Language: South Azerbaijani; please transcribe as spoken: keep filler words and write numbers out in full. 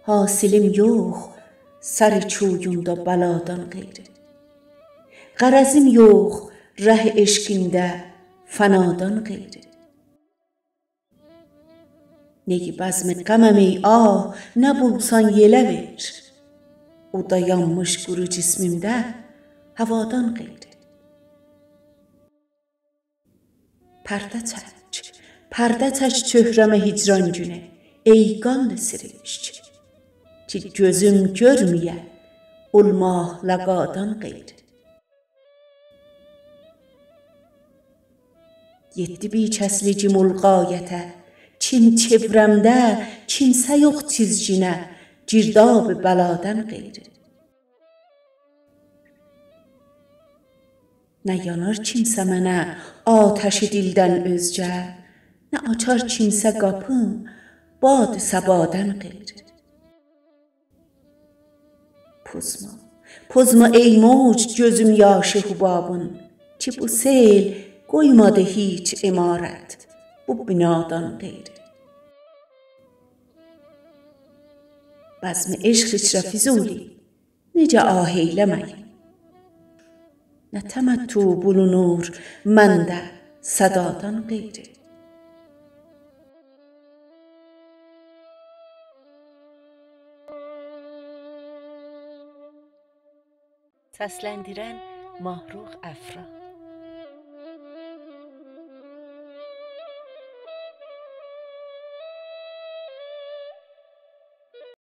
حاصلیم یوخ سر کویوندا بلادان غیری. غرضیم یوخ ره عشقینده فنادان غیری. نی بزم غمم ای آه، نه بولسان یئله وئر. اود یانمیش قورو جسمیمده هوادان غیری. پرده چک، پرده چک چهره‌مه هجران گونو، ای قانلی سرشک، کی گؤزوم گؤرمه‌یه اول ماه لقادان غیری. یئتدی بی‌کسلیگیم اول غایته، کیم چئوره‌مده، کیمسه یوخ چیزگینه، گرداب بلادان غیری. نه یانار کیمسه منه آتشی دیلدن اؤزگه، نه آچار کیمسه قاپیم باد صبادان غیری. پوزما، پوزما ای موج گؤزوم یاشی حبابین، کی بو سئل قویمادی هئچ عمارت بو بنادان غیری. بزم عشق ایچره فضولی، نئجه آه ائیله‌مه‌ییم؟ نه تمتع بولونور منده صدادان غیری؟ سسلندیرن: ماهرخ افرا.